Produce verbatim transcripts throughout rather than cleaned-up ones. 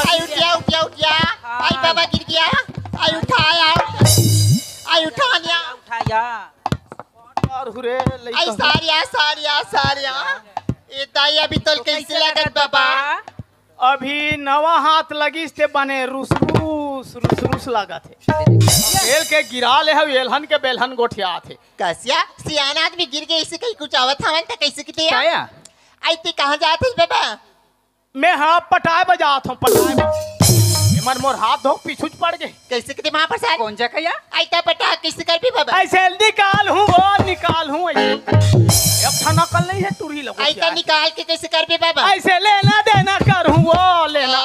आई उठिया, उठिया, उठिया। आई बाबा गिर गया। आई उठाया। आई उठानिया। उठाया। आई सारिया, सारिया, सारिया। ए दाई, अभी तो कैसे लगत बाबा? अभी नवा हाथ लगिस ते बने रुसरुस रुसरुस लागत हे। एल के गिरा ले हव, एलहन के बेलहन गोठियात हे। कसिया, सियान आदमी गिर गए, इसे कहीं कुछ आवत हवन त कैसे किते? काया? आई ते कहाँ जात हस बाबा? मैं हाँ पटाए बजात हूँ, पटाए बजा। एमन मोर हाथ धोक पीछू च पड़ गए। कैसे किते महाप्रसाद? कौन जगह या? आई त पटा कैसे करबे बाबा? ऐसे निकाल हूँ वो निकाल हूँ ऐसे। अब ठनकल नहीं है टूरी लोग। आई त निकाल के कैसे करबे बाबा? ऐसे लेना देना कर हूँ वो लेना।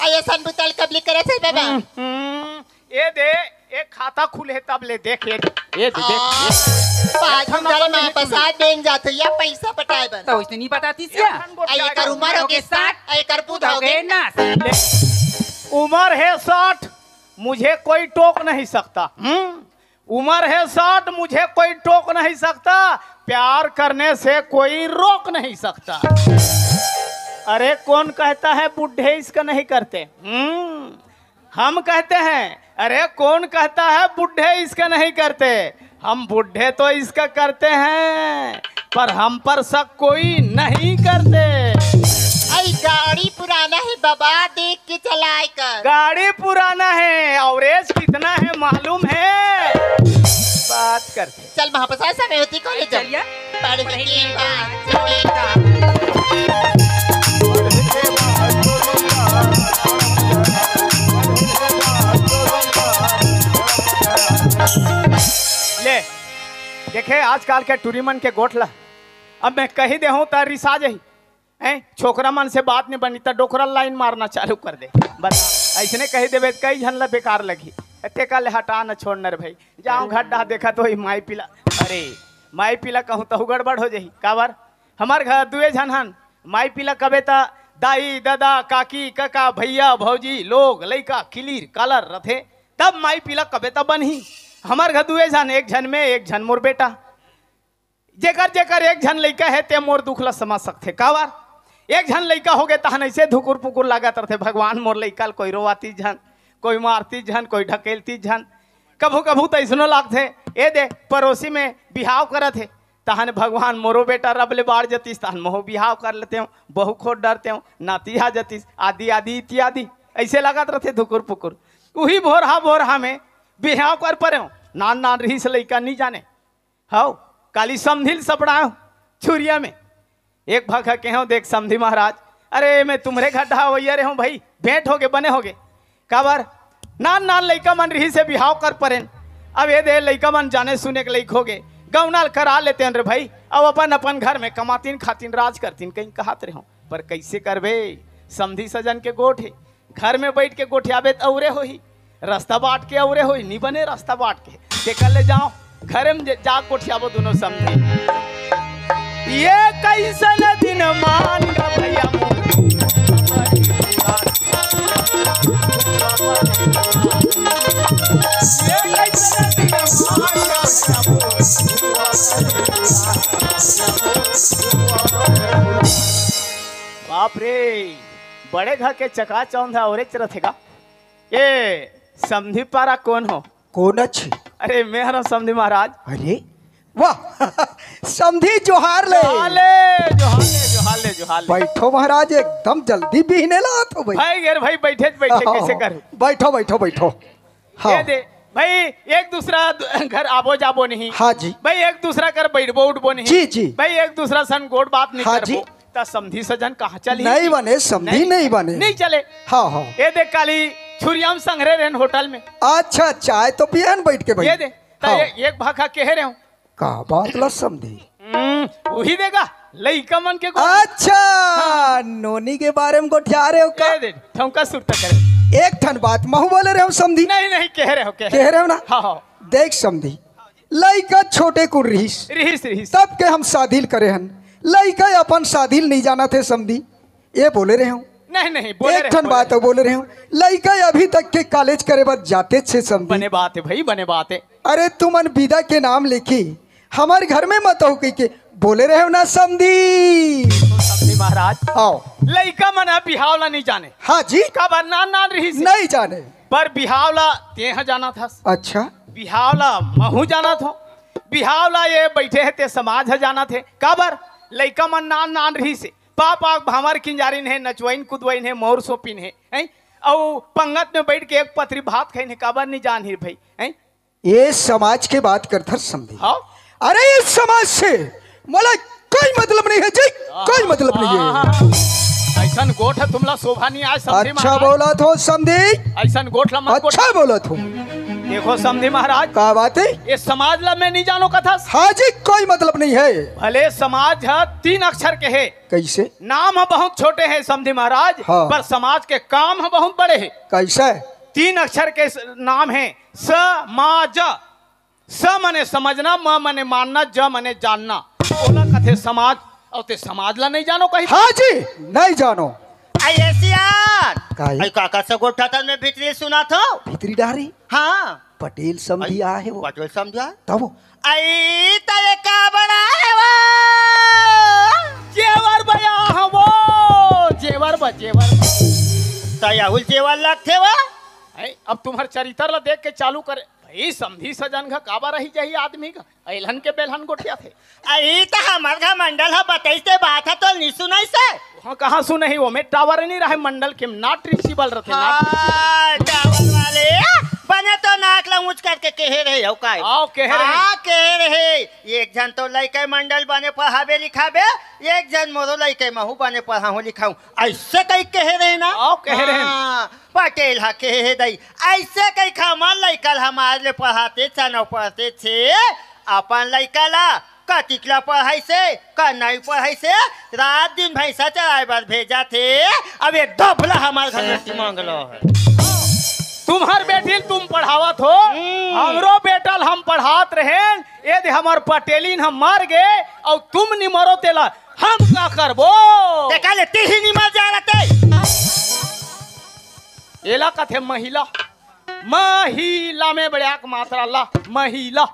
आई असन बुतल कबली करे से बाबा? हम्म, हम्म। ए दे, एक खाता खुले हे तब ले देख, ए दे, ए दे, देख, ए दे। पाँच ठन हजार में प्रसाद बेंग जात हे या पैसा पटाए बर। तो उसने नहीं बताती सिया। एक ठन गोठ आ, एकर उम्र हो गए साठ, आ, एकर बुध हो गए नास। ले, उम्र है साठ, मुझे कोई टोक नहीं सकता। हम्म, उम्र है साठ, मुझे कोई टोक नहीं सकता, प्यार करने से कोई रोक नहीं सकता। अरे कौन कहता है बूढ़े इसका नहीं करते? हम्म, हम कहते हैं, अरे कौन कहता है बूढ़े इसका नहीं करते? हम बूढ़े तो इसका करते हैं, पर हम पर शक कोई नहीं करते। आई गाड़ी पुराना है बाबा, देख के चलाए कर। गाड़ी पुराना है, एवरेज कितना है मालूम है? बात करते। चल महाप्रसाद, समय होती कॉलेज चल। चलिया। पढ़ने की बात सुनेगा। ले, देखे आजकल के टूरी मन के गोठ ला। अब मैं कही देहूं त रिसा जही। हैं, छोकरा मन से बात नहीं बनी त डोकरा लाइन मारना चालू कर दे। बस ऐसने कही देबे त कई झन ला बेकार लगी। तेका ले हटा न छोड़ न रे भाई। जाओ घर डहा देखा तो ही माई पीला। अरे माई पीला कहूँ तहु गड़बड़ हो जाही। काबर? हमार घर दुए झन हन। माई पीला कबे त दाई, ददा, काकी, कका, भैया, भौजी, लोग, लइका, किलीर, कालर रथे। तब माई पीला कबे त बनही। हमार घर दुए झन, एक झन में, एक झन मोर बेटा। जेकर जेकर एक झन लइका हे, ते मोर दुख ल समझ सकथे। काबर? एक झन लइका होगे, तहन अइसे धुकुर पुकुर लागत रथे, भगवान मोर लइका ल कोई रोवातीस झन, कोई मारतीस झन, कोई ढकेलतीस झन। कभू कभू त अइसनो लागथे, ए दे, परोसी में बिहाव करत हे, तहन भगवान मोरो बेटा रब ले बाढ़ जतिस, तहन महू बिहाव कर लेतेंव, बहू खोज डरतेंव, नाती आ जतिस, आदि आदि इत्यादि। अइसे लागत रथे धुकुर पुकुर। उही भोरहा भोरहा में बिहाव कर परेंव, नान नान रिहिस लइका नी जाने। हव, काली समधी ल सपड़ाएंव छुरिया में। एक भाखा केहेंव, देख समधी महाराज, अरे मैं तुम्हरे घर डहा अवइया रेहेंव भई, भेंट होगे, बने होगे। काबर? नान नान लइका मन रिहिस हे, बिहाव कर परेन। अब ए दे लइका मन जाने सुने के लइक होगे, गौना ल करा लेतेन रे भई, अब अपन अपन घर में कमातिन खातिन राज करतिन कहीं कहत रेहेंव। पर कइसे करबे? समधी सजन के गोठ हे, घर में बइठ के गोठियाबे त अउरे होही, रस्ता बांट के अउरे होही, नी बने रस्ता बांट के। तेकर ले जाओ, घरे में जे-, जा गोठियाबो दुनों समधी। ये कइसन दिन मान गा भइया मोर। ये कइसन दिन मान गा भइया मोर। बाप रे, बड़े घर के चकाचौंध अउरेच रथे गा। ए, समधी पारा कोन हो? कोन अछि? अरे, मैं हरंव समधी महाराज। अरे, वाह, समधी जोहार ले। जोहार ले, जोहार ले, जोहार ले, जोहार ले। बइठो महाराज, एकदम जल्दी बिहने ल आत हो भई। भई गे रे भई, बइठे त बइठे, हाँ, कइसे करूं? बइठो, बइठो, बइठो। हाँ। ए दे, भई एक दूसरा दु-, घर आबो जाबो नहीं। हाँ जी। भई एक दूसरा कर बइठबो उठबो नहीं। जी, जी। भई एक दूसरा सन गोठ बात नहीं हाँ करबो। जी। त समधी सजन कहाँ चलही? नहीं बने, समधी नहीं, नहीं बने। नहीं चले। हाँ, हाँ। ए दे काली छुरिया म संघरे रहेन होटल में। अच्छा, चाय तो पियन बइठ के भई। ए दे, त हाँ। ए-, एक भाखा केहे रहेंव। का बात ल समधी? हम्म, उही दे गा, लइका मन के गोठ। अच्छा, हाँ। नोनी के बारे में गोठिया रहेव का? ए दे, ठौंका सुरता करे। एक ठन बात महू बोले रहेंव समधी। नहीं, नहीं, केहे रहेंव, केहे केहे रहेंव ना? हाँ, हाँ। देख समधी, लइका छोटे कुन रिहिस। रिहिस, रिहिस। तब के हम सादी ल करे हन। लइका अपन सादी ल नहीं जानत हे समधी। ए बोले रहेंव। नहीं, नहीं, बोले एक रहेंव, ठन बोले बात अउ बोले रहेंव। लइका अभी तक के कॉलेज करे बर जातेच हे समधी। बने बात हे भई, बने बात हे। अरे तुमन बिदा के नाम लेके हमर घर में मत अउ कहिके बोले रहे हो ना समधी? समधी महाराज, आओ। लइका मन ह बिहाव ला नहीं जाने। हाँ जी। काबर नान नान रहिस हे। नहीं जाने। पर बिहाव ला तें ह जानत हस। अच्छा। बिहाव ला महू जानत हो। बिहाव ला ये बइठे हे ते समाज ह जानत हे। काबर? लइका मन नान नान रहिस हे। पा पा भांवर किंजारिन हे, नचवइन कुदवइन हे, मउर सोपिन हे, हैं? अउ पंगत में बइठ के एक पथरी भात खइन हे, काबर नहीं जान ही भई, हैं? ये समाज के बात करथस समधी। हाँ। अरे ये समाज से मोला कोई मतलब नहीं है जी, कोई मतलब नहीं है। हाँ। अइसन गोठ ह तुमला शोभा नहीं आय समधी महाराज। अच्छा बोलत हो समधी। अइसन गोठ ला मत गोठ। अच्छा बोलत हो। देखो समधी महाराज। का बात है? ये समाज ला मैं नहीं जानो कथस। हाँ जी, कोई मतलब नहीं है। भले समाज ह तीन अक्षर के हे। कइसे? नाम ह बहुत छोटे हे समधी महाराज, हाँ। पर समाज के काम ह बहुत बड़े हे। कइसे? तीन अक्षर के स-, नाम हे, स, मा, ज। स मने समझना, म मने मानना, ज मने जानना। ओला कथे समाज, अउ ते समाज ला नहीं जानो कही? हाँ जी, नहीं जानो। अये सियान। का ये? अये काकर से गोठियाथस, मैं भीतरी सुनत हों। भीतरी डहरी? हाँ। पटेल समधी आय हे वो। पटेल समधी आय? तब वो। अई तले का बड़ा हे वो? जेवर बया हे वो, जेवर ब, जेवर ब। त यहू ल जेवर लगथे वो? अई, अब तुम्हर चरित्र ला देख के चालू करे। भई, समधी सजन घ काबर रही जाही आदमी घ? एलहन के बेलहन गोठियाथे। अई त हमर घ मंडल ह बतइस ते बात ह तो नी सुनइस हे। हाँ, कहाँ सुनही? ओमे टावर नहीं रहे मंडल के, not reachable रथे, not reachable। हाँ, टावर वाले, बने तो नाक ला ऊंच करके कहे रहे हो काय? आओ, कहे रहे। हाँ, कहे रहे। एक झन तो लइका मंडल बने पढ़ाबे लिखाबे, एक झन मोरो लइका महू बने पढ़ाहूं लिखाहूं, अइसे कही कहे रहे ना? आओ, कहे रहे। हाँ, पटेल ह कहे हे दई, अइसे कही हमर लइका ल हमर ले पढ़ातेच हे, पढ़ातेच हे, अपन लइका ला कतिक ला पढ़ाइस हे, का नहीं पढ़ाइस हे, रात दिन भैंसा चराए बर भेजथे। अब ये डबला हमर घर में टिमंगलो हे। तुम्हर बेटी ल तुम पढ़ावत हो, हम्म। हमरो बेटा ल हम पढ़ात रहेन, यदि हमर पटेलिन ह मर गे अउ तुम नी मरो तेला हम का करबो? देखा ले, तिही नी मर जा रहते। एला कथे महिला, महिला में बड़े आक मात्रा ला, महिला।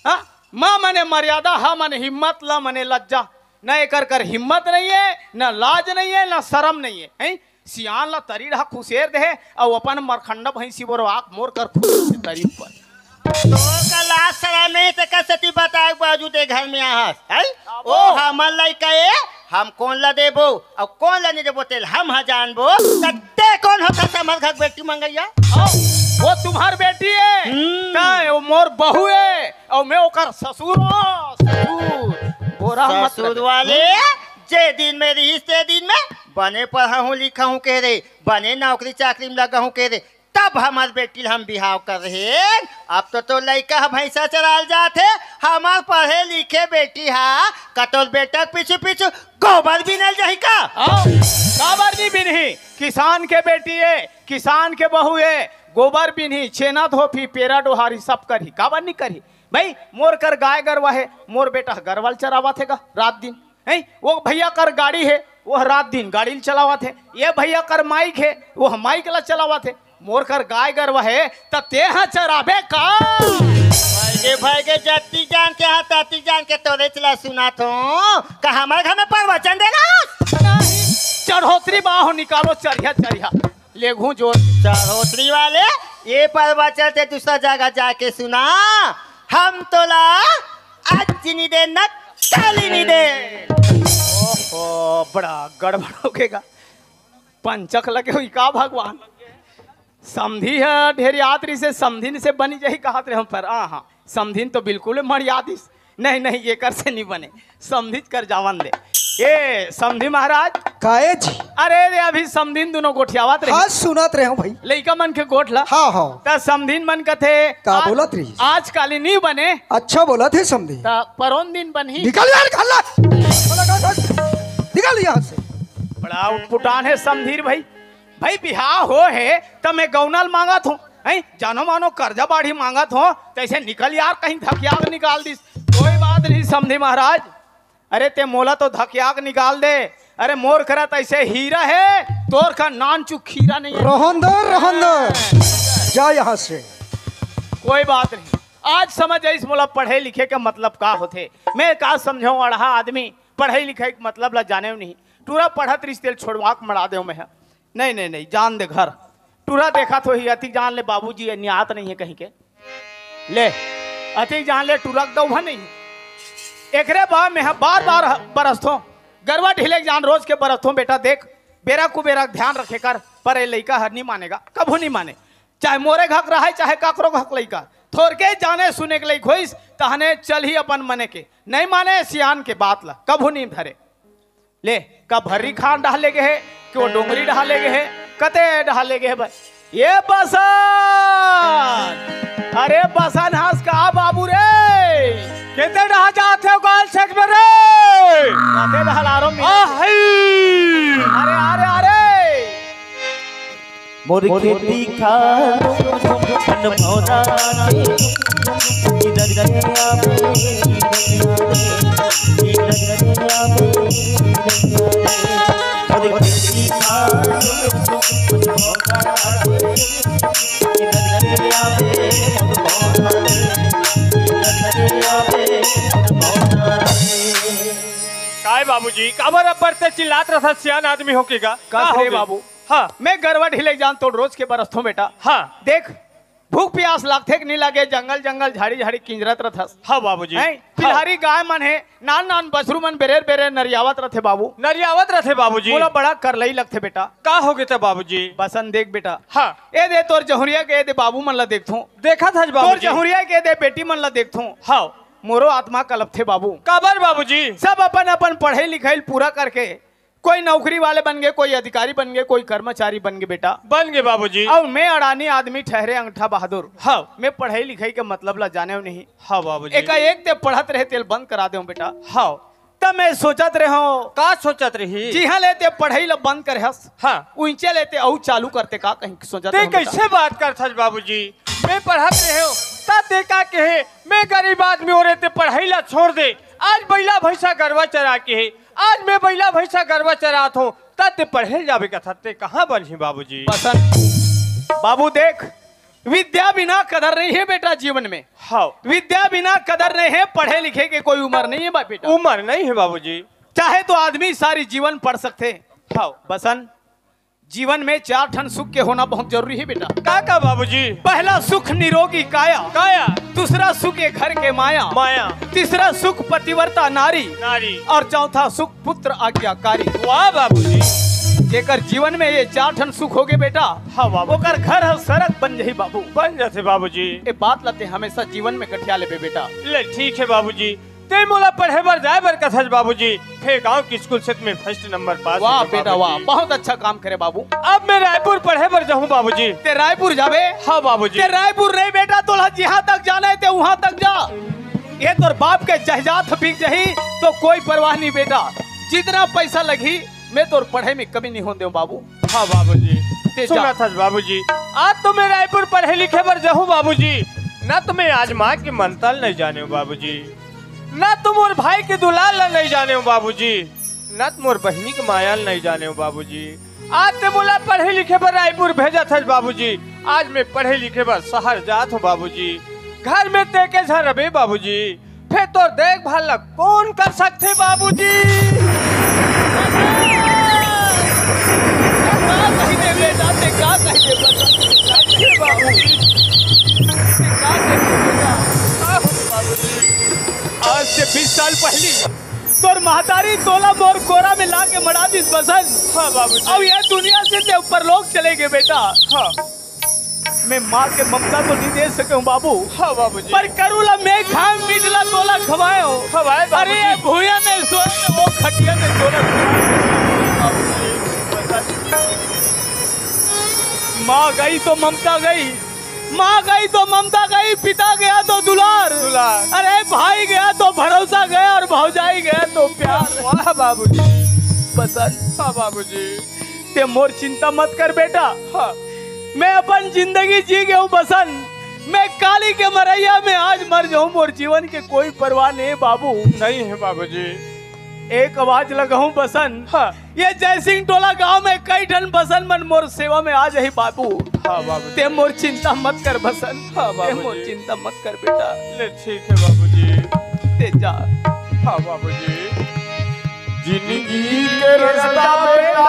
हाँ? म मने मर्यादा, ह मने हिम्मत, ल मने लज्जा। न एकर कर हिम्मत नहीं हे, न लाज नहीं हे, न शरम नहीं हे, हैं? सियान ला तरी डहा खुसेर देहे, अउ अपन मरखंडा भैंसी बरो आँख मोर कर खुसेर से तरी पर। तोर का लाज शरम हे, तेकर सेती बताए बाजू दे घर में आहस, हैं? ओ हमर लइका ए, हम कोन ला देबो, अउ कोन ला नहीं देबो, तेल हम ह जानबो। त ते कोन होथस हमर घर बेटी मंगइया? ओ, वो तुम्हर बेटी हे, हम्म। त वो मोर बहू हे, अउ मैं ओकर ससुर हों, ससुर। बोरा मत ससुर रख। वाले, जे दिन में रहिस, ते दिन में बने पढ़ाहूं लिखाहूं कहे रहे, बने नौकरी चाकरी में लगाहूं कहे रहे, तब हमर बेटी ल हम बिहाव कर रहेन। अब तो तोर लइका ह भैंसा चराल जात हे, हमर पढ़े लिखे बेटी ह कतोर बेटा के पीछू पीछू गोबर बिनल जाही का? आओ, काबर नहीं बिनही? किसान के बेटी हे, किसान के बहू हे, गोबर बिनही, छेना धोपही, पेरा डोहारही, सब करही, काबर नहीं करही? भई, मोर कर गाय गरवा हे, मोर बेटा ह गरवा ल चरावत हे गा रात दिन, हैं? वो भैया कर गाड़ी हे, वो ह रात दिन गाड़ी ल चलावत हे। ये भैया कर माइक हे, वो ह माइक ला चलावत हे। मोर कर गाय गरवा हे, त तें ह चराबे का? भइगे, भइगे, जत्ती जान के हा, तत्ती जान के तोरेच ला सुनात हों। का हमर घर में प्रवचन देना? नहीं, चढ़ोतरी बाहो निकालो, चरिहा, चरिहा। लेघू जोर। चढ़ोतरी वाले, ये प्रवचन ते दूसरा जगह जाके सुना, हम तोला आज नी दे, न काली नी दे। ओहो, बड़ा गड़बड़ हो गे गा। पंचक लगे होही का भगवान? समधी ह ढेरियात रहिसे, समधिन से बनी जाही कहत रहे हम, पर आ हाँ, समधिन तो बिल्कुल मड़िया दिस। नहीं, नहीं, एकर से नहीं बने, समधिच कर जावन दे। ए, समधी महाराज। काहे जी? अरे रे, अभी समधिन दुनों गोठियावत रही। हाँ, सुनत रहे हूँ भाई। लइका मन के गोठ ला। हाँ, हाँ। त समधिन मन कथे, का आज, बोलत रही? आज काली नहीं बने। अच्छा बोलत हे समधी। त परोन दिन बनही। निकल यार, घर ला। निकल यहाँ से। बड़ा उटपुटान हे समधीर भाई। भाई, बिहाव हो हे, त मैं गौना ल मांगत हों, हैं? जानो मानो करजा बाढ़ी मांगत हों, तइसे निकल यार, कहीं धकिया के निकाल दिस। कोई बात नहीं, समधी महाराज, अरे, तें मोला तो धकिया के निकाल दे। अरे, मोर करा त अइसे हीरा हे, तोर का नान चुक खीरा नहीं हे। रहन दे, रहन दे, जा यहाँ से। कोई बात नहीं। आज समझ आइस मोला पढ़े लिखे के मतलब का होथे। मैं का समझाऊं, अड़हा आदमी पढ़े लिखे के मतलब ला जाने नहीं। टूरा पढ़त रिहिस तेला छोड़वा के मड़ा देव मैं ह। नहीं, नहीं, नहीं, जान दे घर। टूरा देखत होही, अति जान ले बाबूजी, ये नियात नहीं है कहीं के। ले, अति जान ले टूरा के दउहा नहीं। एकरे बा मैं ह बार बार बरसथों, गरवा ढिले के जान रोज के बरसथों बेटा। देख, बेरा कुबेरा के ध्यान रखे कर, पर ये लइका हर नहीं मानेगा, कभू नहीं माने। चाहे मोरे घक रहे, चाहे काकरो घक लइका। थोरके जाने सुने के लइक होइस, तहने चलही अपन मने के। नहीं माने सियान के बात ला, कभू नहीं धरे। ले, का भर्री खान डहा ले गे हे, कि वो डोंगरी डहा ले गे हे, कते डहा ले गे हे भाई? ये बसन! अरे बसन हस का बाबू रे? केते डहा जात हे गाल सेट में रे? कते डहा ला रो मिल? अरे, अरे, अरे! मोर खेती खार मन भौरा के किधर आवे, किधर आवे, मोर खेती खार मन भौरा के किधर आवे, मोर भौरा के किधर आवे, मोर भौरा के। काय बाबूजी, काबर अब्बड़ ते चिल्लात रथस, सियान आदमी होके गा? का का हो रे गे? बाबू? हाँ। मैं गरवा ढिले जान तोर रोज के बरसथों बेटा। हाँ। देख, भूख प्यास लागथे कि नहीं लागे, जंगल जंगल झाड़ी झाड़ी किंजरत रथस। हाँ बाबूजी। हैं? हाँ। पिलहारी गाय मन हे, नान नान बछरू मन बेरेर बेरेर नरियावत रथे बाबू। नरियावत रथे बाबूजी। मोला बड़ा करलई लगथे बेटा। का हो गे त बाबूजी? बसन देख बेटा। हाँ। ए दे तोर जहुरिया के, ए दे बाबू मन ला देखथों। देखत हस तोर बाबूजी। जहुरिया के, ए दे बेटी मन ला देखथों। हाँ। मोरो आत्मा कलपथे बाबू। काबर बाबूजी? सब अपन अपन पढ़ई लिखई पूरा करके कोई नौकरी वाले बन गे, कोई अधिकारी बन गे, कोई कर्मचारी बन गे बेटा। बन गे बाबूजी। अउ मैं अड़ानी आदमी ठहरे अंगठा बहादुर। हाँ। मैं पढ़ई लिखई के मतलब ला जानेव नहीं। हाँ बाबूजी। एकाएक ते पढ़त रहे तेला बंद करा देव बेटा। हाँ। त मैं सोचत रहेंव। का सोचत रही? जिहाँ ले ते पढ़ई ला बंद करे हस, हाँ। उइचे ले ते अउ चालू करते का कहीं सोचत ते रहेंव बेटा। कइसे बात करथस बाबूजी? मैं पढ़त रहेंव, त ते का कहे, मैं गरीब आदमी हों रे, ते पढ़ई ला छोड़ दे। आज बइला भइसा गरवा चरा के हे, आज मैं बइला भइसा गरवा चरात हों, त ते पढ़े जाबे कथस, ते कहाँ बनही बाबूजी? बसन, बाबू देख, विद्या बिना कदर नहीं हे बेटा जीवन में। हाँ। विद्या बिना कदर नहीं हे, पढ़े लिखे के कोई उमर नहीं हे बा-, बेटा। उमर नहीं हे बाबूजी। चाहे तो आदमी सारी जीवन पढ़ सकथे। हाँ। बसन, जीवन में चार ठन सुख के होना बहुत जरूरी हे बेटा। का का बाबूजी? पहला सुख निरोगी काया। काया। दूसरा सुख ये घर के माया। माया। तीसरा सुख पतिव्रता नारी। नारी। और चौथा सुख पुत्र आज्ञाकारी। वाह बाबूजी। जेकर जीवन में ये चार ठन सुख होगे बेटा, हाँ बाबू। ओकर घर ह सरग बन जही बाबू। बन जाथे बाबूजी। ये बात ला ते हमेशा जीवन में गठिया लेबे बेटा। ले ठीक हे बाबूजी, ते मोला पढ़े बर जाए बर कथस बाबूजी, फेर गांव के स्कूल से त मैं फर्स्ट नंबर पास वाह होगे बेटा वाह, बाबूजी। बहुत अच्छा काम करे बाबू। अब मैं रायपुर पढ़े बर जाहूं बाबूजी। ते रायपुर जाबे? हाँ बाबूजी। ते रायपुर नहीं बेटा, तोला जिहां तक जाना हे ते उहां तक जा। ये तोर बाप के जायदाद बिक जही तो कोई परवाह नहीं बेटा, जितना पैसा लगही मैं तोर पढ़ई में कमी नहीं होन देव बाबू। हाँ बाबूजी। ते जा। सुनत हस बाबूजी, आज तो मैं रायपुर पढ़े लिखे बर जाहूं बाबूजी, न तो मैं आज माँ के ममता ल नहीं जानेव बाबूजी, न तो मोर भाई के दुलार ल नहीं जानेव बाबूजी, न तो मोर बहिनी के माया ल नहीं जानेव बाबूजी। आज ते मोला पढ़े लिखे बर रायपुर भेजत हस बाबूजी, आज मैं पढ़े लिखे बर शहर जात हों बाबूजी। घर में ते के झन रबे बाबूजी, फेर तोर देखभाल ला कोन कर सकथे बाबूजी? का कही दे बेटा, ते का कही दे बेटा, ते का कही दे बाबूजी? ते का कही दे बेटा? का हो बाबूजी? आज से बीस साल पहली तोर महतारी तोला मोर कोरा में ला के मड़ा दिस बसन। हाँ बाबूजी। अब ये दुनिया से ते ऊपर लोग चले गए बेटा। हाँ। मैं माँ के ममता तो नहीं दे सके हूँ बाबू। हाँ बाबूजी। पर करू ला मैं खाए, मीठ ला तोला खवाए हो। खवाए बाबूजी। अरे ये भुइयां में सोए में वो खटिया में तोला खवाए हो। माँ गई तो ममता गई, माँ गई तो ममता गई, पिता गया तो दुलार। दुलार। अरे भाई गया तो भरोसा गया और भौजाई गया तो प्यार। वाह बाबूजी। बसन। हाँ बाबूजी। ते मोर चिंता मत कर बेटा। हाँ। मैं अपन जिंदगी जी गया हूँ बसन। मैं काली के मरैया में आज मर जाऊँ, मोर जीवन के कोई परवाह नहीं बाबू। नहीं है बाबूजी। एक आवाज लगाहूं बसन। हाँ। ये जयसिंह टोला गांव में कई ठन बसन मन मोर सेवा में आ जाही बाबू। हाँ बाबू। ते मोर चिंता मत कर बसन। हाँ ते बाबू मोर जी। चिंता मत कर बेटा। ले ठीक है बाबू जी। ते जा। हाँ बाबू जी। जिंदगी के रास्ता बेटा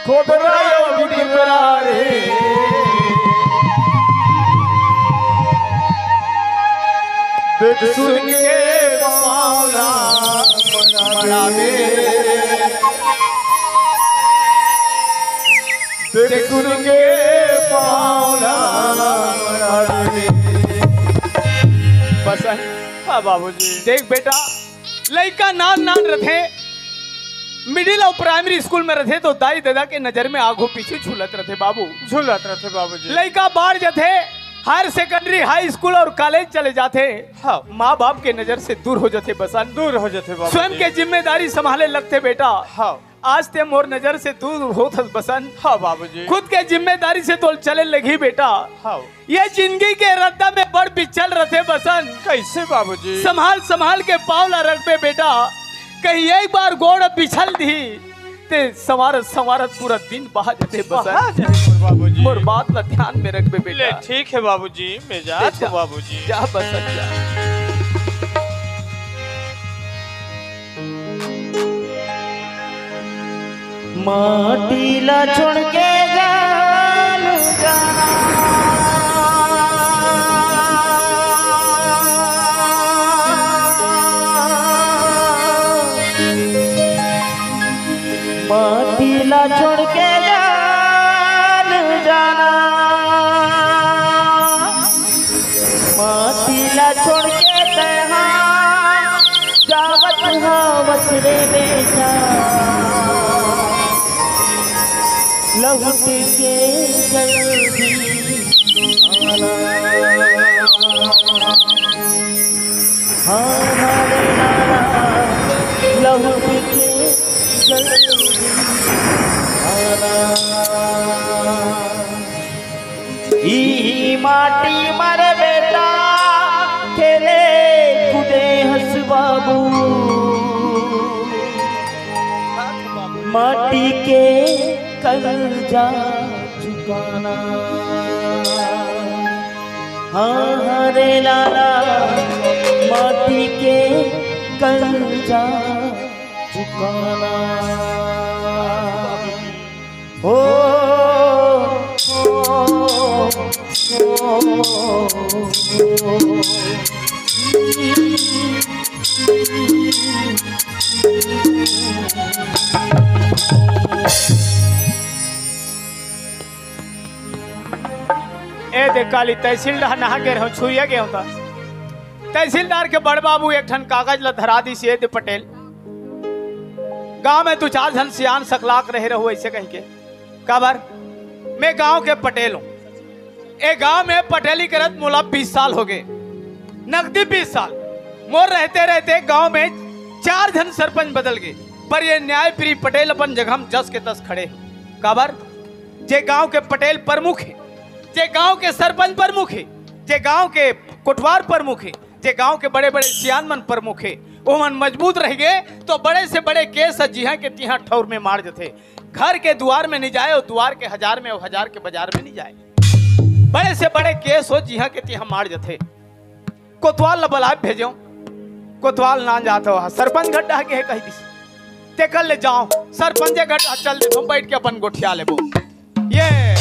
खोदरा बिटकरा रे। देख सुन के पावला मनावे। देख सुन के पावला मनावे। बस। हाँ बाबूजी। देख बेटा, लइका नान नान रथे, मिडिल अउ प्राइमरी स्कूल में रथे तो दाई ददा के नजर में आगू पीछू झूलत रथे बाबू। झूलत रथे बाबूजी। लइका बाढ़ जथे, हायर सेकेंडरी, हाई स्कूल अउ कॉलेज चले जाथे। हाँ। माँ बाप के नजर से दूर हो जथे बसन। दूर हो जथे बाबूजी। स्वयं के जिम्मेदारी संभाले लगथे बेटा। हाँ। आज ते मोर नजर से दूर होत हस बसन। हाँ बाबूजी। खुद के जिम्मेदारी से तोल चले लगही बेटा। हाँ। ये जिंदगी के रद्दा में बड़ बिछल रथे बसन। कैसे बाबूजी? संभाल संभाल के पाँव ला रखबे बेटा, कहीं एक बार गोड़ बिछल दिही ते संवारत संवारत पूरा दिन बहा जथे बसन। बहा जाही मोर बाबूजी। मोर बात ला ध्यान में रखबे बेटा। ले ठीक है बाबूजी, मैं जात हूँ बाबूजी। जा बसन जा। माटी ला छोड़ के जान जाना। माटी ला छोड़ के जान जाना। माटी ला छोड़ के तैहा जावत हावत रे बेटा, लहुट के जल्दी आना। हाँ, हाँ रे लाला, लहुट के जल्दी आना। ई माटी मर बेटा खेले कूदे हस बाबू, माटी के कर्जा चुकाना। हाँ, हाँ रे लाला, माटी के कर्जा चुकाना। हो, हो, हो, हो। ए देख काली, तहसील डहर नहा गे रहूं, छुरिया गे होता। तहसीलदार के बड़ बाबू एक ठन कागज ला धरा दिस, ए दे पटेल, गांव में दू चार झन सियान सकलाक रहे रहू, ऐसे कह के। काबर? मैं गांव के पटेल हूं। ए गांव में पटेली करत मोला बीस साल हो गए, नकदी बीस साल। मोर रहते रहते गांव में चार झन सरपंच बदल गए, पर ये न्याय प्रिय पटेल अपन जगह में जस के तस खड़े हे। काबर? जे गांव के पटेल प्रमुख हे, जे गांव के सरपंच प्रमुख हे, जे गांव के कोटवार प्रमुख हे, जे गांव के बड़े-बड़े सियान मन प्रमुख हे, ओमन मजबूत रह गए तो बड़े से बड़े केस ह जिहां के तिहां ठौर में मार जथे। घर के दुआर में नहीं जाए और दुआर के हजार में और हजार के बाजार में नहीं जाए। बड़े से बड़े केस हो जिहां के तिहां मार जथे। कोतवाल ला बलाए भेजो, कोतवाल ना जात हो, सरपंच घर डहा के हे कह दिस, तेकर ले जाओ, सरपंच घर डहा चल देथो, बैठ के अपन गोठिया लेबो। ये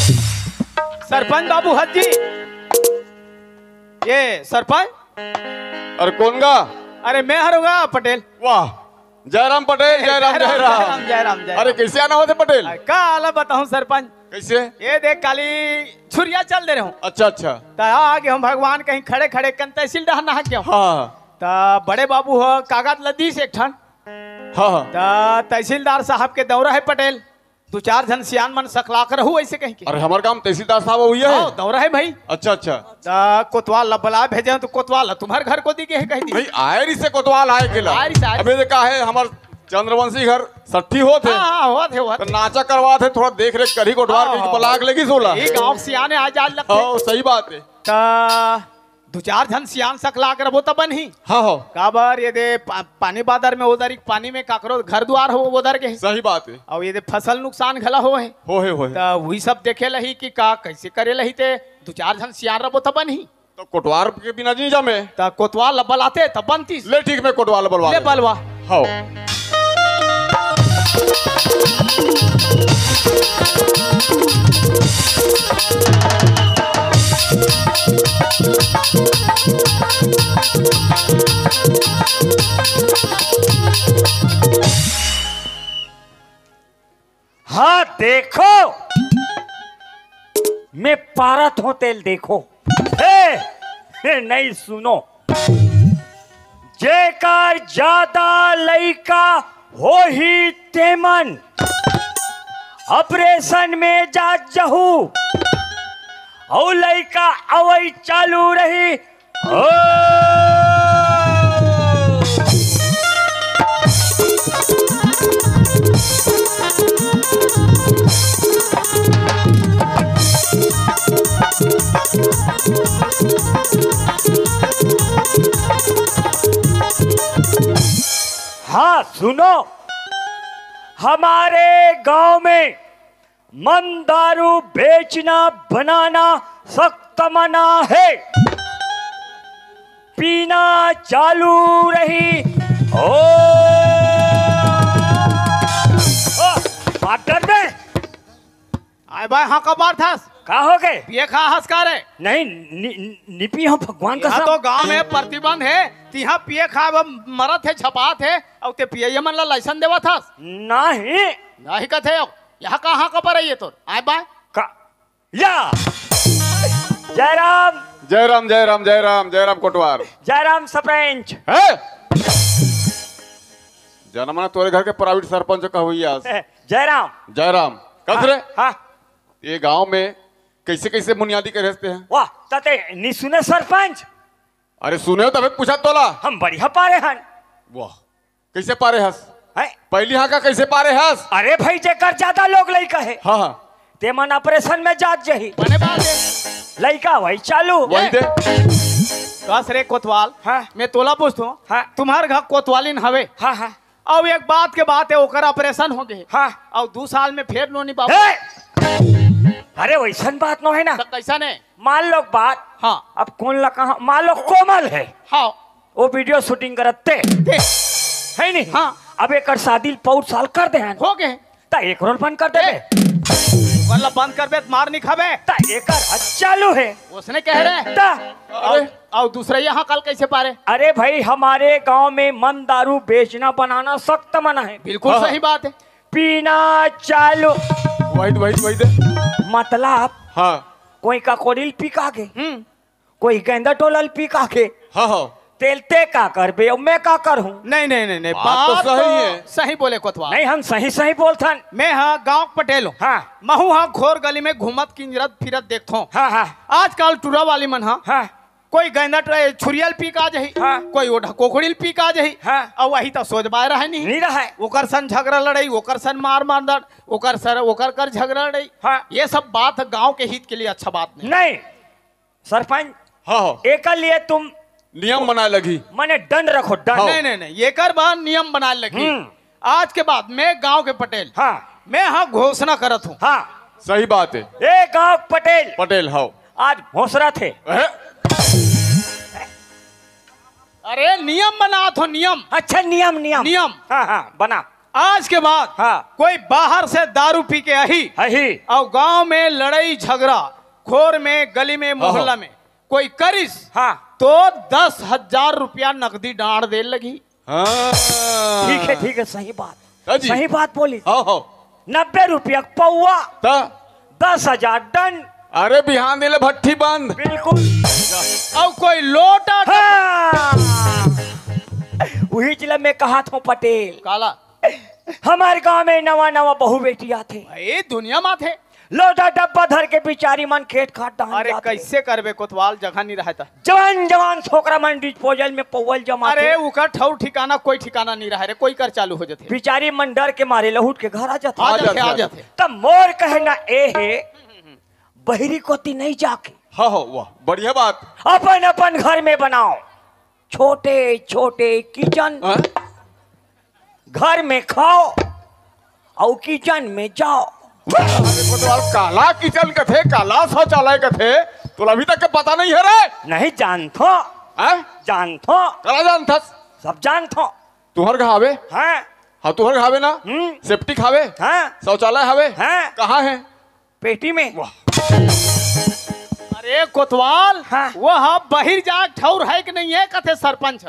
सरपंच बाबू हत जी, ये सरपंच। अरे कौन गा? अरे मैं हरोगा पटेल। वाह, जयराम पटेल, जयराम, जयराम, जयराम। जयराम, जयराम, जयराम। अरे कैसे आना होते पटेल? अरे का आला बताऊं सरपंच? कैसे? ये देख काली छुरिया चल दे रहे हूँ। अच्छा, अच्छा। त आगे हम भगवान कहीं खड़े खड़े कन तहसील डहर नहा के हूँ। हाँ। त बड़े बाबू हो कागज लदीस एक ठन। हाँ, हाँ। त तहसीलदार साहब के दौरा है पटेल, दू चार झन सियान मन सकलाक रहू ऐसे कहीं के। अरे हमार काम तहसीलदार साहब हुई है। हाँ, दौरा है भाई। अच्छा, अच्छा। त कोतवाल ला बला भेजे तो कोतवाल ला तुम्हार घर को दी के है कह दी। नहीं, आए रही से कोतवाल आए के ला। आए रही से, आए रही। अबे देखा है हमार चंद्रवंशी घर सट्ठी होत हे। हाँ, हाँ, होत हे, होत तो हे। नाचा करवात हे, थोड़ा देख रेख करही कोटवार हाँ, के हाँ, पलाग हाँ। लेगी सोला। ये गाँव के सियाने आज, आज लगते। हाँ, सही बात है। त दू चार झन सियान सकला के रबो त बनही। हाँ, हाँ। काबर ये दे पा-, पानी बादर में ओदर एक पानी में काकरो घर दुआर हो ओदर के। सही बात है। अउ ये दे फसल नुकसान घला हो है। हो है, हो है। त वही सब देखे लही कि का कैसे करे लही ते दू चार झन सियान रबो त बनही। तो कोटवार के बिना नहीं जामे। त कोतवाल ला बलाते त बनतीस। ले ठीक, मैं कोटवार ला बलवा ले लेता। बलवा। हाँ। हाँ, देखो, मैं पारत हों तेला देखो। हे, हे, नहीं सुनो, जेकर जादा लइका होही तेमन ऑपरेशन में जात जहू, अउ लइका अवई चालू रही। ओ! हाँ, सुनो, हमारे गांव में मन दारू बेचना बनाना सख्त मना है। पीना चालू रही। ओ, ओ, पार्टनर में। आय बाय, हाँ, कब मार थास? का हो गए? पिए खा हस का रे? नहीं, नि, नि, निपी हो भगवान का यहाँ सब। तो गांव में प्रतिबंध है, तिहा पिए खा अब मरत है, झपात है, अउ ते पिए मन ला लाइसेंस देवा थास? नहीं। नहीं कथे हो। यहाँ कहाँ का पर है ये तो? आय बाय। का? या! जयराम। जयराम, जयराम, जयराम, जयराम कोटवार। जयराम सरपंच। हैं? जनमना तोरे घर के प्राइवेट सरपंच का हुई आज। जयराम। जयराम। कस हाँ, रे? हाँ। ये गांव में कैसे कैसे बुनियादी करे हंसते हैं? वाह, तते नी सुने सरपंच? अरे सुने हो तबे पूछा तोला। हम बढ़िया पारे हन। वाह, कैसे पारे हस? हैं? पहली हाँ का कैसे पारे हस? अरे भाई, जेकर ज्यादा लोग लइका है, हाँ, हाँ। ते मन ऑपरेशन में जात जही। बने बात है। लइका वही चालू। वही दे। कस रे कोतवाल, हाँ। मैं तोला पूछत हूँ, हाँ। तुम्हार घर कोतवालिन हवे? हाँ, हाँ। अउ एक बात के बात है, ओकर ऑपरेशन हो गए। हाँ। अउ दू साल में फेर नोनी बाबू। हे! अरे वैसन बात नो है ना। तो कैसन है? मान लो बात। हाँ। अब कौन ला कहा, मान लो कोमल है। हाँ। वो वीडियो शूटिंग करत ते। ते। है नहीं? हाँ। अब एकर शादी पौर साल कर दे हैं। हो गए। ता एक रोल बंद कर दे बे। ए, वाला बंद कर बे, मार नहीं खाबे। ता एकर हद चालू है। उसने कह रहे। ता। अरे। अउ, अउ दूसरा यहाँ कल कैसे पारे? अरे भाई, हमारे गांव में मन दारू बेचना बनाना सख्त मना है। बिल्कुल हाँ। सही बात है। पीना चालू। वही दे, वही दे, वही दे। मतलब हाँ। कोई का कोडिल पी का के। हम्म। कोई गेंदा टोलल पी का के। हाँ, हाँ। तेल ते का करबे, अब मैं का करूं? नहीं, नहीं, नहीं, नहीं, बात बात तो तो सही है। सही बोले कोतवाल। नहीं, हम सही, सही बोलथन। मैं हा गांव के पटेल हूँ। हाँ। महू हा घोर गली में घूमत किंजरत फिरत देखथों। हाँ, हाँ। आजकल टूरा वाली मन हा हाँ। कोई गेंदा ट-, छुरियल पी का जही, हाँ। कोई ओढ़ा कोकड़िल पी का जही। हाँ। अउ वही तो सोच बाय रहे नहीं। नहीं रहे। ओकर सन झगड़ा लड़ाई, ओकर सन मार मार दड़, ओकर सर, ओकर कर झगड़ा लड़ाई। हाँ। ये सब बात गांव के हित के लिए अच्छा बात नहीं। नहीं। सरपंच, हाँ, हाँ। एकर लिए तुम नियम बनाए लगही। मने दंड रखो, दंड। हाँ। नहीं, नहीं, नहीं, एकर बर नियम बनाए लगही। हम्म। आज के बाद मैं गांव के पटेल, हाँ। मैं हाँ घोषणा करत हूँ। हाँ। सही बात है। ए गांव के पटेल। पटेल, हाँ। आज भोसरा थे। अहे। अरे नियम बनात हो, नियम। अच्छा, नियम, नियम। नियम। हाँ, हाँ, बना। आज के बाद हाँ। कोई बाहर से दारू पी के आही अही। अउ गांव में लड़ाई झगड़ा, घोर में, गली में, हाँ, मोहल्ला हाँ। में कोई करिस हाँ। तो दस हजार रुपया नकदी डांड दे लगी। हाँ। ठीक है, ठीक है, सही बात। हाँ जी। सही बात बोली। हाँ, हाँ। नब्बे रुपया पौवा। ता? दस हजार दंड। अरे बिहान दिले भट्ठी बंद। बिल्कुल। अउ कोई लोटा हाँ। वही जिला में कहा था पटेल। काला। हमारे गांव में नवा नवा बहू बेटी आथे। ए दुनिया में आथे। लोटा डब्बा धर के बिचारी मन खेत खार डहन अरे जाथे। कैसे करबे कोतवाल, जगह नहीं रहे त। जवान जवान छोकरा मन डिस्पोजल में पौवल जमाथे। अरे उकर ठौर ठिकाना कोई ठिकाना नहीं रहे रे, कोई कर चालू हो जाथे। बिचारी मन डर के मारे लहुट के घर आ जाथे। आ जाथे, आ जाथे। तब मोर कहना ए हे, बहिरी कोती नहीं जाके हाँ, हाँ, वाह, बढ़िया बात। अपन अपन घर में बनाओ छोटे छोटे किचन, हाँ? घर में खाओ और किचन में जाओ। अरे कोतवाल, काला किचन कथे, काला शौचालय कथे, तोला अभी तक के पता नहीं है रे? नहीं जानथो, हाँ? जानथो। काला जानथस? सब जानथो। तुहर घर हावे? हाँ। हाँ, तुहर घर हावे ना? हम्म। सेप्टिक हावे? हाँ। शौचालय हावे? हाँ। कहाँ है? पेटी में। वाह। अरे कोतवाल, हाँ। वो हा बहिर जाग ठौर है कि नहीं है, कथे सरपंच।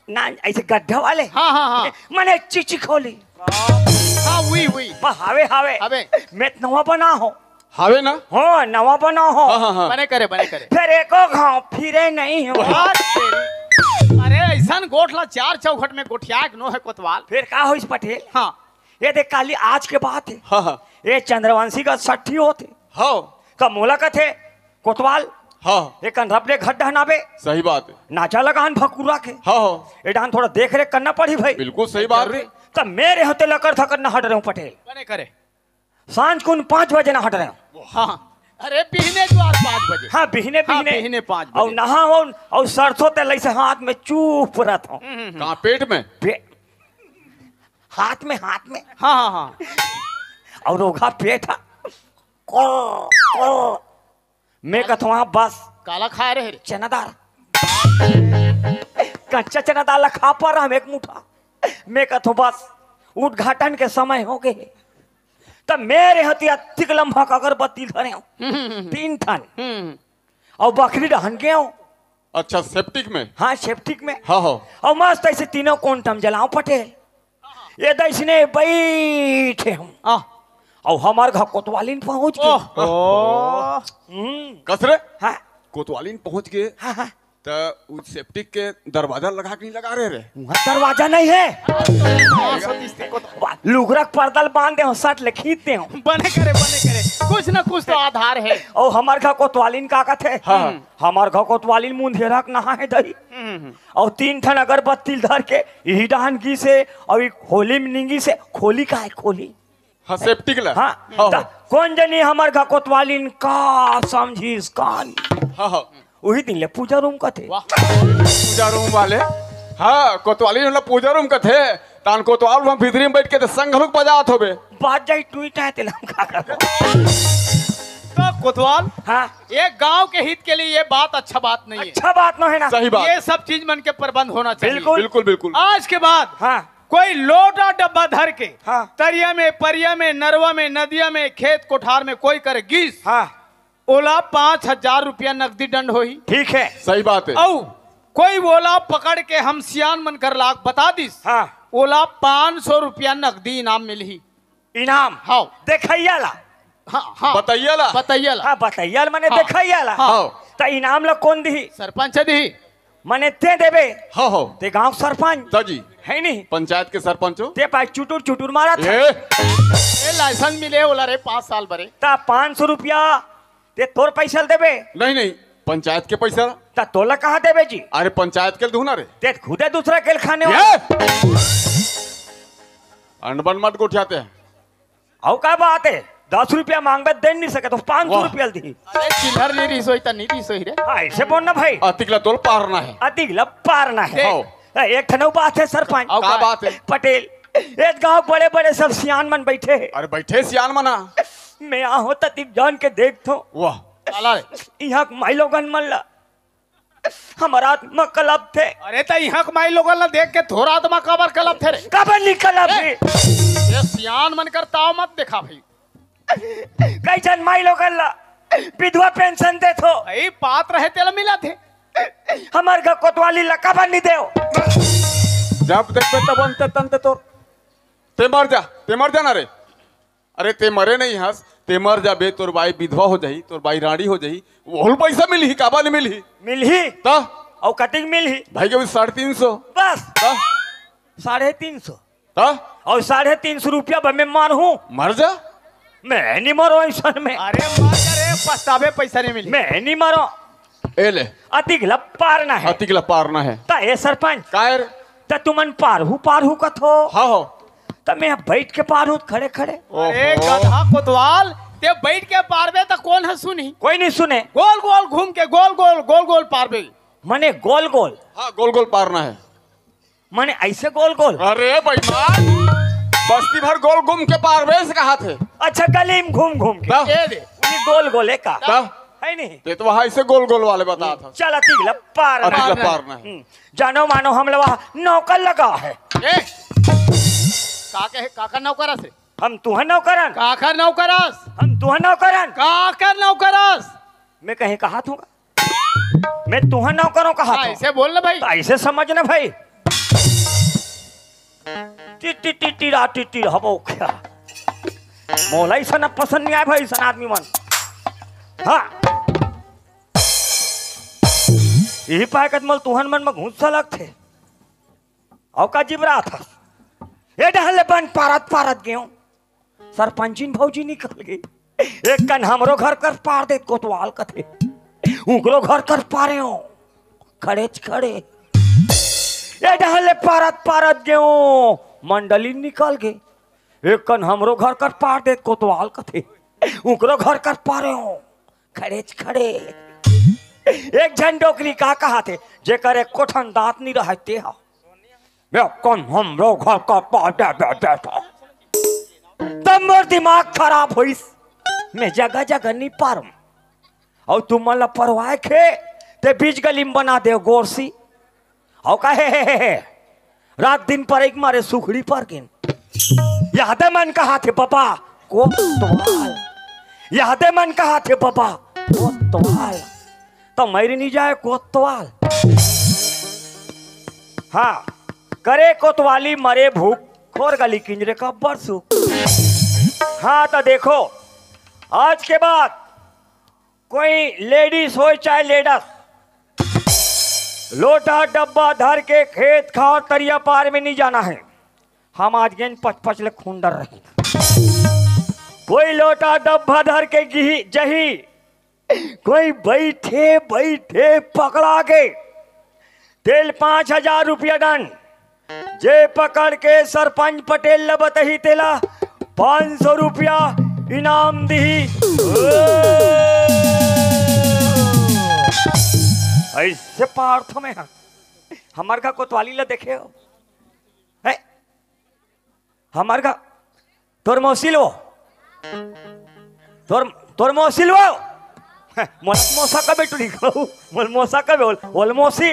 ना, ऐसे गड्ढा वाले। हाँ, हाँ, हाँ। मने चिची खोली। हाँ, उई, उई। बा, हावे, हावे। हावे। मैं तो नवा बना हो। हावे ना? हो, नवा बना हो। हाँ, हाँ, हाँ। बने करे, बने करे। फिर एको घाव फिरे नहीं हो। बात तेरी। अरे, ऐसन गोठ ला चार चौखट में गोठिया के नो है कोतवाल। फिर का होइस पटेल? हाँ। ये देख, काली आज के बात है। हाँ, हाँ। ये चंद्रवंशी का सट्ठी होते। हाँ। का मोला कथे, कोतवाल, हाँ। एक अनरप ले घर डहनाबे। सही बात है। नाचा लगान भकुरा के। हाँ, हाँ। ए डान थोड़ा देख रेख करना पड़ी भाई। बिल्कुल सही बात है। तब मेरे होते लकर थकर न हट रहे हूँ पटेल। बने करे। सांझ को पाँच बजे न हट रहे हूँ। हाँ। अरे बिहने जो आज पाँच बजे। हाँ, बिहने, हाँ, बिहने। बिहने पाँच बजे। और नहा हो और सरसों तेल ऐसे हाथ में चुप रहता हूँ। हम्म, हम्म, हम्म। कहाँ, पेट में? पे-, हाथ में, हाथ में। हाँ, हाँ, हाँ। और ओघा पेट हा। को, को। मैं कथों, हाँ, बस। काला खाए रहे रे? चना दाल। कच्चा चना दाल ला खा पा रहा हम एक मुठा। मैं कथों, बस, उद्घाटन के समय हो गए। तब मेरे हती अतिक लंबा का अगरबत्ती धरे हो। हम्म, हम्म, हम्म। तीन ठन। हम्म। और बखरी डहन के हो। अच्छा, सेप्टिक में? हाँ, सेप्टिक में। हाँ, हाँ। और मस्त ऐसे तीनों कोंटम जलाओ पटेल। ये दइसने बैठे हम। आह। और हमार घर कोतवालिन पहुंच गए। ओह। ओह। हम्म। कस रे? हाँ। कोतवालिन पहुंच गए। हाँ, हाँ। त उ सेप्टिक के दरवाजा लगा के नहीं लगा रहे रे? वहाँ दरवाजा नहीं है। हाँ, सतीश, देखो तो। वाह, लुगरा के पर्दा ल बांध दे हो, सट ले खींच दे हो। बने करे, बने करे। कुछ ना कुछ तो आधार है। और हमार घर कोतवालिन का कथे? हाँ। हमार घर कोतवालिन मुंधेरा के नहा है दही। हम्म, हम्म। और तीन ठन अगरबत्ती धर के यही डहान गिस हे, और एक होली में निंगिस हे, खोली का है खोली? हाँ, सेप्टिक ला। हाँ, हाँ, त हाँ। कौन जनी हमर घर कोतवालिन का समझिस कान? हाँ, हाँ। उही दिन ले पूजा रूम कथे। वाह। पूजा रूम वाले। हाँ, कोतवालिन वाला पूजा रूम कथे। तान कोतवाल वहाँ भीतरी में बैठ के त संग घलोक बजात होबे। बाज जाई टुई टाए तेला हम का करबो? तो कोतवाल, हाँ। एक गांव के हित के लिए ये बात अच्छा बात नहीं है। अच्छा बात ना है ना। सही बात। ये सब चीज मन के प्रबंध होना चाहिए। बिल्कुल। बिल्कुल, बिल्कुल। आज के बाद हाँ। कोई लोटा डब्बा धर के हाँ। तरिया में, परिया में, नरवा में, नदिया में, खेत कोठार में कोई करे गिस, हाँ। ओला पाँच हजार रुपया नकदी दंड होही। ठीक है। सही बात है। अउ कोई ओला पकड़ के हम सियान मन कर लाग बता दिस, हाँ। ओला पाँच सौ रुपया नकदी इनाम मिलही। इनाम? हाँ। देखइया ला? हाँ, हाँ। बतइया ला? बतइया ला। हाँ, बतइया ला मने हाँ। देखइया ला। हाँ। त इनाम ला कौन दिही? सरपंच दिही। मने ते देबे? हाँ, हाँ। ते गांव सरपंच? त जी। है नहीं? पंचायत के सरपंच हो? ते पाए चुटुर चुटुर मारा था। ए? ए, लाइसेंस मिले ओला रे, पाँच साल बरे। त पाँच सौ रुपया ते तोर पैसा ल देबे? नहीं, नहीं, पंचायत के पैसा। त तोला कहाँ देबे जी? अरे पंचायत के ल दूँ ना रे। ते खुदे दूसरा के ल खाने वाला। ए! अनबन मत गोठियाते हैं। अउ का बात है, दस रुपया मांगबे दे नहीं सके तो पाँच सौ वाह। रुपया ल दी। अरे चिल्हर नहीं रही सोई त नहीं रही सोई रे। हाँ, ऐसे बोल ना भाई। अतिक ला तोल पारना है। अतिक ला पारना है। हाँ। ए, एक ठन अउ बात है सरपंच। अउ का का? बात है? पटेल, एक गांव बड़े बड़े सब सियान मन बैठे हैं। अरे बैठे सियान मना। मैं आहो ततिक जान के देख थो। वाह। काला रे। यहाँ के माई लोगन मन ला हमर आत्मा कलप थे। अरे त इहाँ के माई लोगन ला देख के थोर आत्मा काबर कलप थे रे? काबर नहीं कलप ए, थे? ये सियान मन कर ताव मत देखा भाई। कई झन माई लोगन ला विधवा पेंशन दे थो। भाई पात्र है तेला मिला थे। हमर घर कोतवाली ला काबर नहीं देव? जब देखबे तब अंते तंते तोर। ते मर जा, ते मर जा ना रे। अरे ते मरे नहीं हस, ते मर जाबे, तोर बाई विधवा हो जाही, तोर बाई रांड़ी हो जाही, ओहू पैसा मिलही, काबर नहीं मिलही? मिलही। त? अउ कतिक मिलही? भाई के भी साढ़े तीन सौ। बस। त? साढ़े तीन सौ। त? अउ साढ़े तीन सौ रुपया बर मैं मरहूँ। मर जा। मैं नहीं मरो ऐसन में। अरे मर जा रे, पछताबे पैसा नहीं मिलही। मैं नहीं मरो। ए ले। अतिक ला पारना है। अतिक ला पारना है। त ए सरपंच। कायर? त तुमन पारहू पारहू कथो। हाँ हो। त मैं बैठ के पारहू खड़े खड़े। अरे ओहो। गधा कोतवाल, ते बइठ के पारबे त कोन ह सुनही? कोई नहीं सुने। गोल गोल घूम के, गोल गोल, गोल गोल पारबे। मने गोल गोल? हाँ, गोल गोल पारना है। मने ऐसे गोल गोल? अरे बेईमान, बस्ती भर गोल घूम के पारबे से कहा थे। अच्छा, गली में घूम घूम के। ता? ये दे। ये गोल गोल है का? ता? है नहीं? ते तो वहाँ ऐसे गोल गोल वाले बता था। चल, अतिगला पार अरे, ना। पारना है। हम्म। जानो मानो हम लोग वहाँ नौकर लगा है। ए, का कहे, काकर नौकर से? हम तुहर नौकरन। काकर नौकरस? हम तुहर नौकरन। काकर नौकरस? मैं कहीं कहा थूंगा? मैं तुहर नौकरों कहा हाँ, थूं। ऐसे बोल ना भाई। तो ऐसे समझ ना भाई। टिटी टिटी रा टिटी हबो क्या? मोला ऐसा ना पसंद नहीं आए भाई, ऐसा आदमी मन। हाँ। यही पाए कत मोल तुहन मन में घुस्सा लगथे। अउ का जिबरा था? ए डहन ले बन पारत पारत गेंव। सरपंचिन भौजी निकल गई। एक कन हमरो घर कर पार दे कोतवाल कथे। उकरो घर कर पारेंव। खड़ेच खड़े। ए डहन ले पारत पारत गेंव। मंडली निकल गई। एक कन हमरो घर कर पार दे कोतवाल कथे। उकरो घर कर पारेंव। खड़ेच खड़े। एक झन डोकरी का कहा थे, जेकर एको ठन दांत नी रहय ते हा। बे, कौन हमरो घर का पाटा बे, बे, बे। तब मोर दिमाग खराब होइस। मैं जगह जगह नी पारूं। अउ तुमन ला परवाए खे, ते बीच गली में बना दे गोरसी। अउ कहे, हे, हे, हे, हे। रात दिन पर एक मारे सुखड़ी पर गिन। यहदे मन कहा थे बबा, कोतवाल। यहदे मन कहा थे बबा, कोतवाल। तो मरि नी जाए कोतवाल। हाँ, करे कोतवाली मरे भूख, खोर गली किंजरे का बरसू। हाँ, तो देखो, आज के बाद कोई लेडीज होय चाहे लेडस, लोटा डब्बा धर के खेत खार तरिया पार में नहीं जाना है। हम आज गेंद पच पच ले खुंडर रही। कोई लोटा डब्बा धर के गिही जही, कोई बैठे बैठे पकड़ा के तेल पाँच हजार रुपया दंड। जे पकड़ के सरपंच पटेल ल बतही तेला पाँच सौ रुपया इनाम दिही। ऐसे पार्थ में ह-, हमर का कोतवाली ल देखे हो? हैं? हमर का तोर मौसी लो। तोर, तोर मौसी लो। मोला मौसा कबे टुरी कहू? मोला मौसा कबे बोल? बोल मौसी,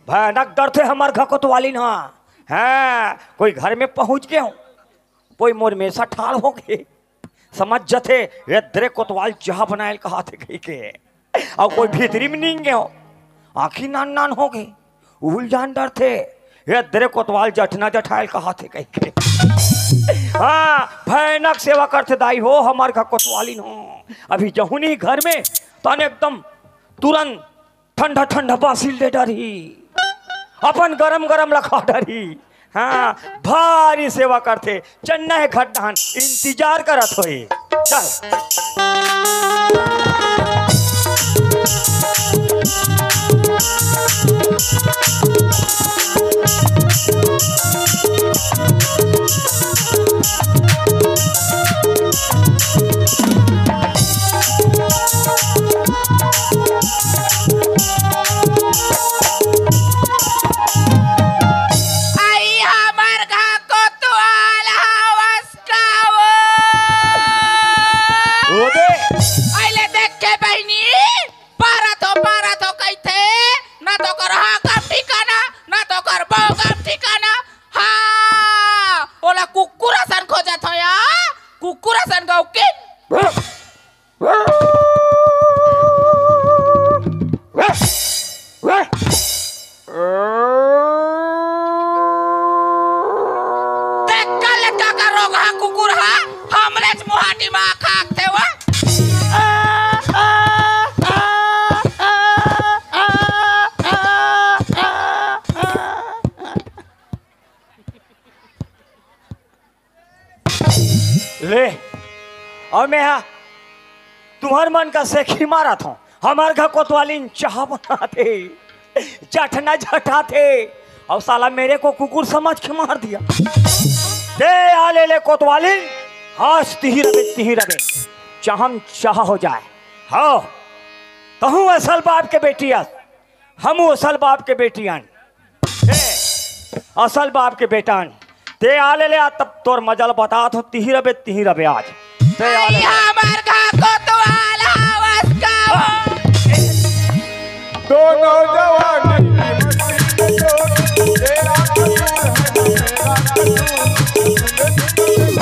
भयानक डर थे हमर घर कोतवाली ना। हाँ, कोई घर में पहुंच के हो, कोई मोर मेसा ठाड़ हो गए। समझ जथे, ये दरे कोतवाल चाह बनायल कहा थे कही के। अउ कोई भीतरी में नींगे हो, आँखी नान नान हो गई, उल जान डरथे। ये दरे कोतवाल जठना जठायल कहाथे कहिके। हाँ, भयानक सेवा करथे दाई हो, हमर घर कोतवालिन हो। अभी जहूँ नहीं घर में, तने एकदम तुरंत ठंडा ठंडा बासी ले डरही, अपन गरम गरम लखा डरही। हाँ, भारी सेवा करथे। चन्ना हे घट डहन इंतजार करत होही। चल। आई हमर घर कोतवाल हवस का वो। ओ दे। अइले देख के बहिनी, पारत हो, पारत हो कहिथे, ना तो कर हाँ गम ठिकाना, ना तो कर बो गम ठिकाना। हाँ, ओला कुकुर असन खोजत हो या, कुकुर असन गौकिन। तेकर ले का का रोगहा कुकुर हा, हमरेच मुहाटी मा खाकथे वा। ले, अउ मैं हा तुहर मन का सेखी मारत हूँ। हमर घर कोतवालिन चाह बनाथे, जठना जठाथे, अउ साला मेरे को कुकुर समझ के मार दिया। दे आ ले ले कोतवालिन, आज तिही रबे, तिही रबे। चाहम चाह हो जाए। हाँ, तहूँ असल बाप के बेटी अस, हमू असल बाप के बेटी अन। ए, असल बाप के बेटा अन। ते आ ले ले आ, तब तोर मजा ल बतात हो, तिही रबे, तिही रबे आज। ते आ ले ले। हमार का कोतवाल हवस का हो? दोनों जवानी की मस्ती में तो तेरा कसूर है, मेरा कसूर।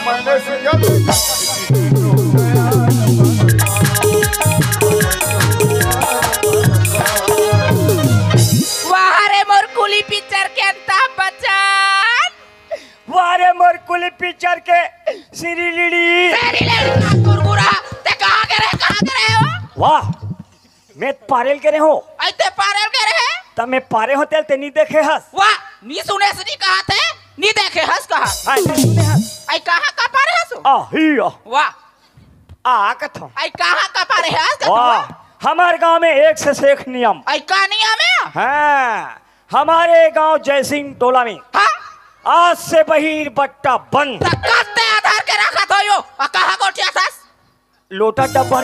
मैंने सिंगल वाह रे मोर कुली पिक्चर के अमिताभ बच्चन। वाह रे मोर कुली पिक्चर के सिरी लिड़ी। तेरी लड़का कुरकुरा, ते कहाँ के रहे, कहाँ के रहे हो? वाह, मैं पारेल के रहे हो। आई ते पारेल के रहे? त मैं पारे हो तेल ते नी देखे हस। वाह, नी सुने से नी कहा थे, नी देखे हस कहा। हाँ, नी सुने हस। आई कहाँ का पारे हस? आ, ही आ। वाह। आ, कथो। आई कहाँ का पारे हस कथो? वाह, हमार गांव में एक से शेख नियम। आई का नियम है? हाँ, हमारे गांव जयसिंह टोला में हाँ? आज से बहिर बट्टा बंद। त कब ते आधार के रखत हो यो? आ कहाँ गोठिया सस? लोटा डब्बा।